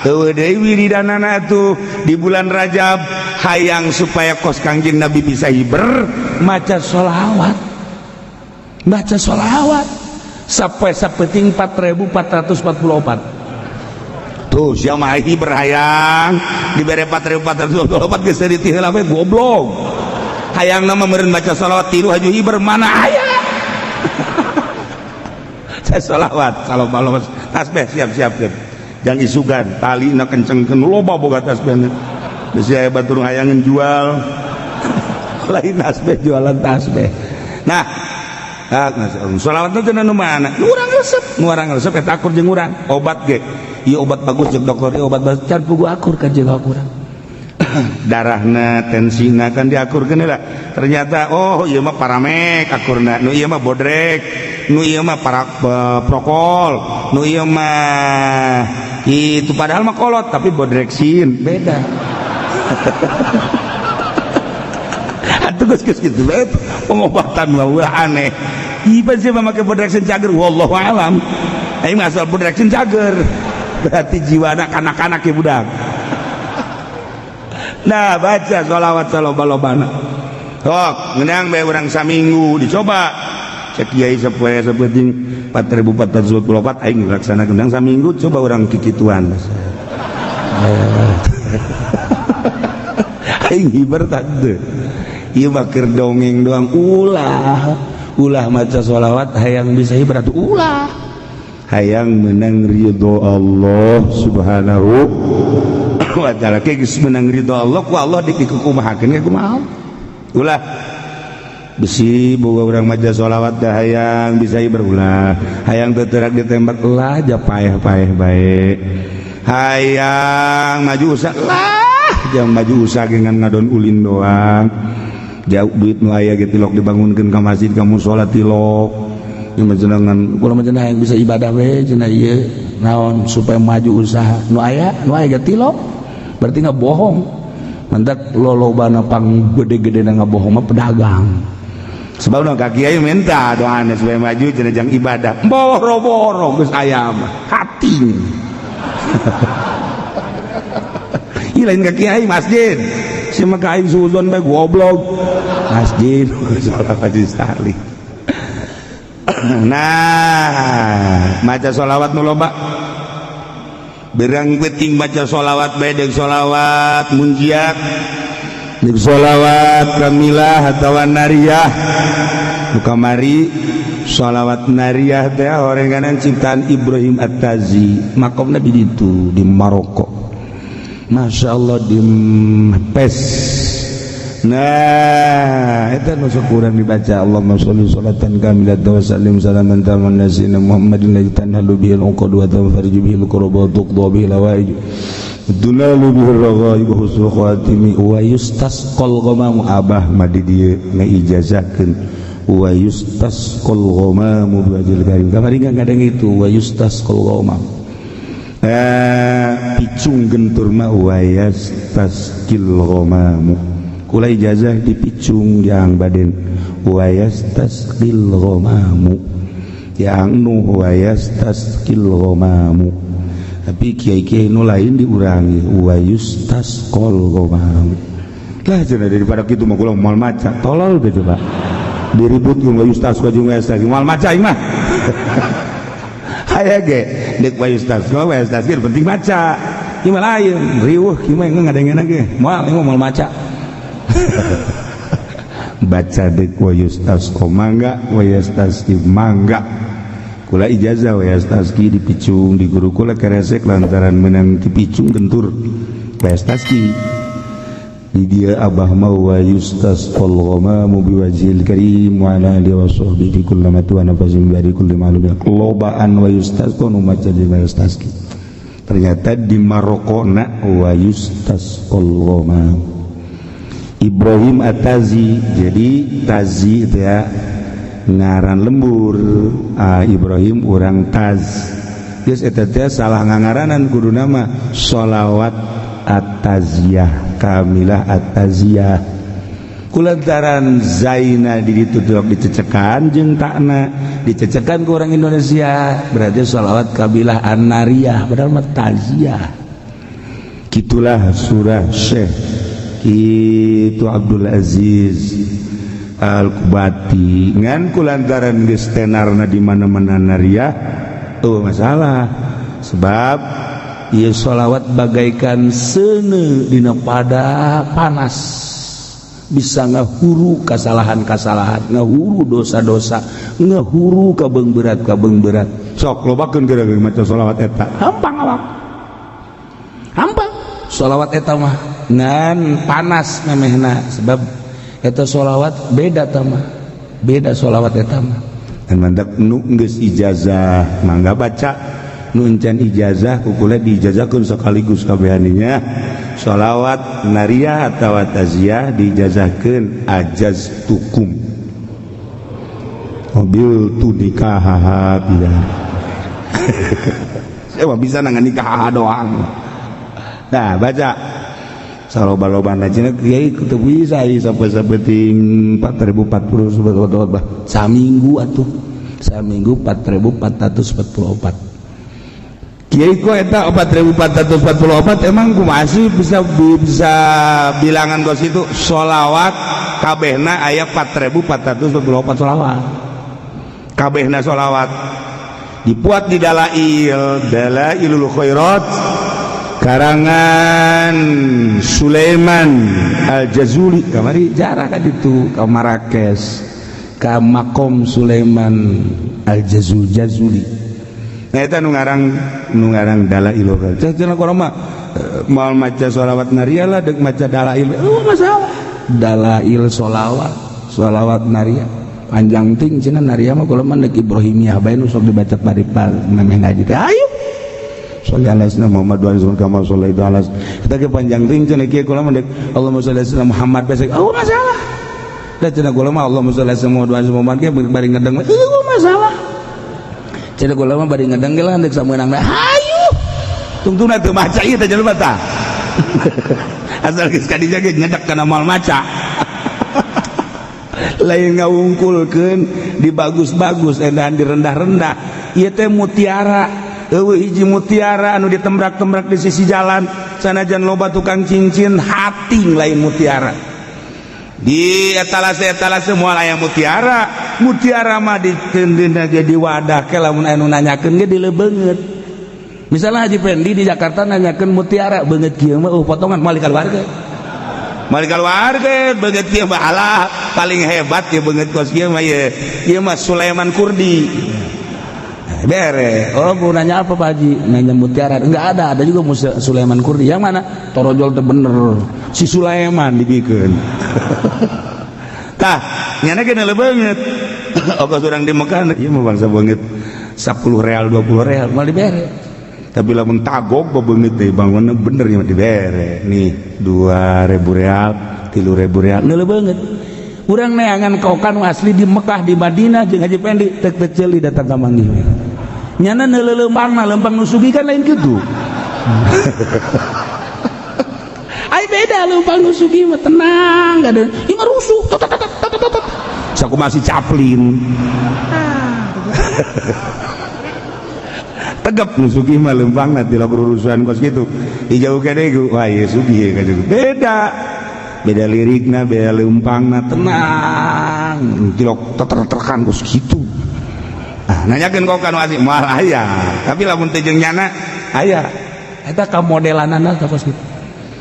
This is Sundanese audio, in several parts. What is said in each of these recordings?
Eueuh deui wiridanana tuh di bulan Rajab, hayang supaya kos Kangjeng Nabi bisa hiber, maca sholawat, baca sholawat sampai sapeting 4444. Tuh sia mah hiber hayang dibere 4444 geus ti heula we, goblok. Hayang nama meureun baca sholawat tilu haju hiber, mana aya. Saya sholawat kalau malam tasbih siap-siap kan jangan isugan tali na kencengkeun, loba boga tasbih. Bisi aya batur hayangan jual, lain tasbih, jualan tasbih. Nah, sholawat itu nu mana nu urang resep, nu urang resep eta akur jeung urang. Obat ge ieu obat bagus jeung dokter, ieu obat bagus, can pugu akur ka jeung urang. Darahna, tensina kan diakurkeun lah. Ternyata oh, ieu mah paramek akurna, nu ieu mah bodrek, nu ieu mah para prokol, nu ieu mah itu, padahal mah kolot tapi bodreksin beda. Atuh geus geus kitu bae pengobatan mah ulah aneh. Ieu sih mah make bodreksin cager, wallahu alam. Aing mah asal bodreksin cager. Berarti jiwana kanak-kanak ya budak. Nah, baca sholawat saloba-lobana. Sok, ngeunang bae urang saminggu dicoba. Cek kiai sapoe sapenting 4444 aing laksanakeun ngeunang saminggu, coba urang kikituan. Aing hiber tante. Ieu mah keur dongeng doang, ulah. Ulah maca sholawat hayang bisa hiber atuh ulah. Hayang menang ridho Allah Subhanahu wa ta'ala. Ke geus menang ridho Allah, ku Allah dikukumahakeun ge kumaha. Ulah besi boga urang maca sholawat dah hayang bisa hiber ulah. Hayang teu teurak ditembak ulah, ja paeh-paeh bae. Hayang maju usaha lah, jangan maju usaha dengan ngadon ulin doang. Jauh duit nu aya ge tilok dibangunkeun ka masjid, ka musala tilok. Ieu mah jenengan Kula mah cenah yang bisa ibadah we cenah, ieu naon supaya maju usaha, nu aya, nu aya ge tilok, berarti nggak bohong. Mantak lolobana pang gede-gede na ngabohong mah pedagang. Sebab dong ka kiai minta doana supaya maju cenah jang ibadah. Boro-boro geus aya mah hati. Ih, lain ka kiai, masjid. Si mah ka aing suudzon bae, goblok. Masjid salat haji sekali. Nah, maca sholawat nu loba. Berang penting baca sholawat bae deuk sholawat munjiat, deuk sholawat kamilah atawa nariyah. Nu kamari sholawat nariyah teh orenganan ciptaan Ibrahim At-Tazi, makomna di ditu di Maroko. Masya Allah di Pes. Nah, itu nu kurang dibaca Allahumma sholli sholatan kamilatan wa sallim salaman taman nasina Muhammadin la tanhalu bihil uqad wa tanfariju bihil kurba wa tuqda bihil hawaij tunalu bihil raghaib wa husnul khatimi wa yustasqal ghamamu. Abah mah di dieu ngaijazahkeun wa yustasqal ghamamu bi wajhil karim. Kamari kadang itu wa yustasqal ghamam, picung gentur mah wa yastasqil ghamamu. Kula ijazah dipicung yang baden wayastasqil ghamamu, yang nu wayastasqil ghamamu, tapi kiai-kiai nu lain diurangi wayustasqal ghamamu lah cenah. Daripada kitu mah kula moal maca, tolol gitu, Pak. Diribut jeung wayustasqa jeung wayastasqil, moal maca aing mah. Aya ge deuk wayustasqa wayastasqil, penting maca. Ieu mah lain riweuh kieu mah ngadengeuna ge moal, ieu mah moal maca. Baca dek wayustasqa mangga, wayastasqi mangga. Kula ijazah wayastasqi dipicung di guru kula keresek lantaran menang dipicung gentur wayastasqi di dia. Abah mau wayustasqal ghamamu biwajhil karim wa ala alihi wa sahbihi kullama wa nafasin bi kulli ma'lumin. Lobaan wayustasqa nu maca di wayastasqi, ternyata di Marokona wayustasqal ghamam. Ibrahim At-Tazi, jadi Tazi itu ya ngaran lembur. Ah, Ibrahim orang Taz. Geus eta teh salah ngangaranan, kudu nama sholawat At-Taziyah, Kamilah At-Taziyah. Kulantaran Zaina di ditu dicecekan jeung takna dicecekan ke orang Indonesia, berarti sholawat Kabilah An-Nariyah, padahal mah Taziyah. Gitulah surah Syekh itu Abdul Aziz Al-Kubati ngan kulantaran geus tenarna di mana-mana nariah oh masalah sebab ieu sholawat bagaikan seuneu dina pada panas bisa ngahuru kasalahan-kasalahan, ngahuru dosa-dosa, ngahuru kabeung berat kabeung berat. Sok lobakeun geura maca sholawat eta. Hampang awak, hampang sholawat eta mah ngan panas memehna sebab eta sholawat beda tama, beda sholawat eta mah. Dan mantak nu geus ijazah mangga baca, nu encan ijazah kukula diijazahkeun sekaligus kabehaninya sholawat nariyah atawa taziah diijazahkeun ajaz tukum mobil tu nikah bila saya mah bisa nangan nikah doang. Nah baca saloba-lobana cenah kiai teu bisa ieu sampai sapeting 4040 sobat. Saminggu atuh, saminggu 4444. Kiai kok eta 4444 emang kumaha sih bisa bisa bilangan kos itu sholawat kabehna aya 4444 sholawat kabehna sholawat dipuat di Dalail Dalailul Khairat karangan Sulaiman Al-Jazuli. Kamari jarah ka ditu ka Marrakesh ka makom Sulaiman Al-Jazul Jazuli. Nah eta nu ngarang Dalailul Khairat cenah korang mah moal maca sholawat nariyah lah deuk maca dalail. Oh masalah dalail sholawat sholawat nariyah panjang ting cenah nariyah mah kula mah deuk Ibrahimiyah bae nu sok dibaca bari memeh ngaji teh ayo. Sholli ala sayyidina Muhammad wa ala kama shallaita ala kita ke panjang ting cenah kieu kula mah deuk Allahumma sholli ala sayyidina Muhammad besek. Oh masalah da cenah kula mah Allahumma sholli ala sayyidina Muhammad wa ala Muhammad ge bari ngedeng. Oh masalah cenah kula mah bari ngedeng ge lah deuk sameunang hayu. Tungtungna teu maca ieu teh jelema tah asal geus ka dinya ge nyedak kana moal maca lain ngawungkulkeun di bagus-bagus edan di rendah-rendah. Ieu teh mutiara eueuh hiji mutiara anu ditembrak-tembrak di sisi jalan sanajan loba tukang cincin hating lain mutiara di etalase etalase moal aya mutiara. Mutiara mah dikeundeuna ge di wadah ke lamun anu nanyakeun ge dilebeungeut. Misalnya Haji Pendi di Jakarta nanyakeun mutiara beungeut kieu mah potongan moal dikaluarkeun. Moal dikaluarkeun beungeut kieu mah alah paling hebat ya beungeut kos kieu mah ieu ieu mah Sulaiman Kurdi bere. Oh mau nanya apa Pak Haji? Nanya mutiara enggak ada, ada juga Sulaiman Kurdi yang mana torojol teh bener si Sulaiman dibikeun tah nyana ge lebeungeut ongkos urang di Mekah ieu mah bangsa beungeut 10 real 20 real moal dibere. Tapi lamun tagok beungeut teh bangunna bener nya dibere nih 2000 real 3000 real. Neuleuh beungeut urang neangan kokan asli di Mekah di Madinah jeung Haji Pendi tek tek ceuli datang ka manggih nyana neuleuh lempang lempang nu sugih kan lain kitu. Ai beda lempang nu sugih mah tenang gak ada ieu mah rusuh tot tot tot tot tot. Saku masih Chaplin tegap nu sugih mah lempang nanti lah berurusan kos gitu dijauh kene wah ieu sugih ka beda beda lirikna beda lempangna tenang tilok teter-terkan kos gitu. Ah nanyakeun kok kan asli moal aya tapi lamun teu jeung nyana aya. Eta ka modelanana tah kos kitu.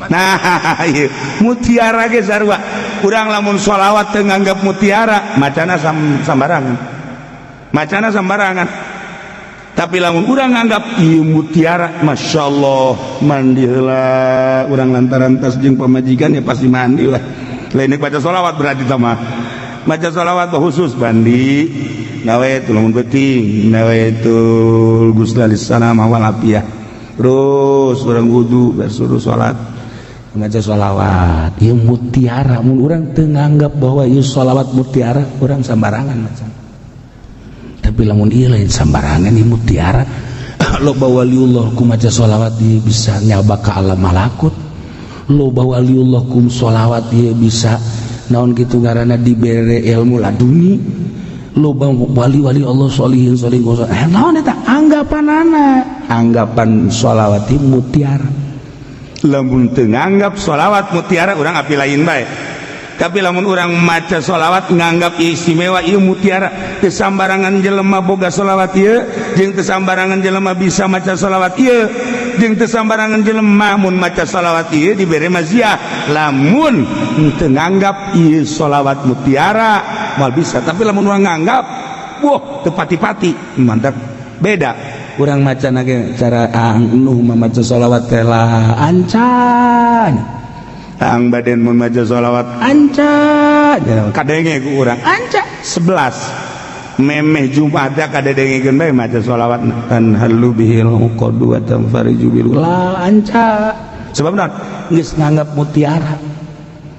Nah ieu mutiara ge sarua urang lamun sholawat teu nganggap mutiara macana sambarangan macana sambarangan tapi lamun urang nganggap ieu mutiara Masya Allah mandi heula urang lantaran tas jeung pamajikan ya pasti mandi lah lain baca sholawat berarti tah mah maca sholawat khusus mandi nawaitu lamun penting nawaitul gusla lissalam wal afiyah terus urang wudu bersuruh salat. Maca sholawat ieu mutiara mun urang teu nganggap bahwa ieu sholawat mutiara urang sambarangan maca tapi lamun ieu lain sambarangan ieu mutiara loba waliullah ku maca sholawat ieu bisa nyabak ka alam malakut loba waliullah ku sholawat ieu bisa naon kitu ngaranna dibere ilmu laduni loba wali-wali Allah solihin solihin naon eta anggapanana anggapan sholawat ieu mutiara. Lamun teu nganggap sholawat mutiara, urang api lain bae. Tapi lamun urang maca sholawat nganggap istimewa, ieu mutiara, teu sambarangan jelema boga sholawat ieu, jeung teu sambarangan jelema bisa maca sholawat ieu, jeung teu sambarangan jelema mun maca sholawat ieu dibere maziah. Lamun teu nganggap ieu sholawat mutiara, moal bisa. Tapi lamun urang nganggap, wah, teu pati-pati, mantap, beda. Urang maca ge cara Ang Nuh maca sholawat teh lah ancan. Ang baden mun maca sholawat anca. Kadenge ku urang. Anca. 11 memeh Jumat kadengekeun bae maca sholawat tanhallu bihil uqadu wa tanfariju bil lah anca. Sebab naon? Geus nganggap mutiara.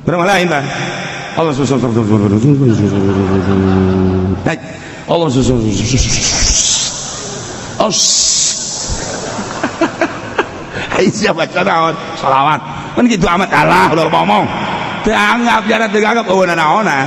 Urang lain, Bang. Allah Allah. Os. Aisyah baca naon? Salawat. Kan gitu amat, Allah udah ngomong. Teu anggap jara, teu anggap eueuh naonna.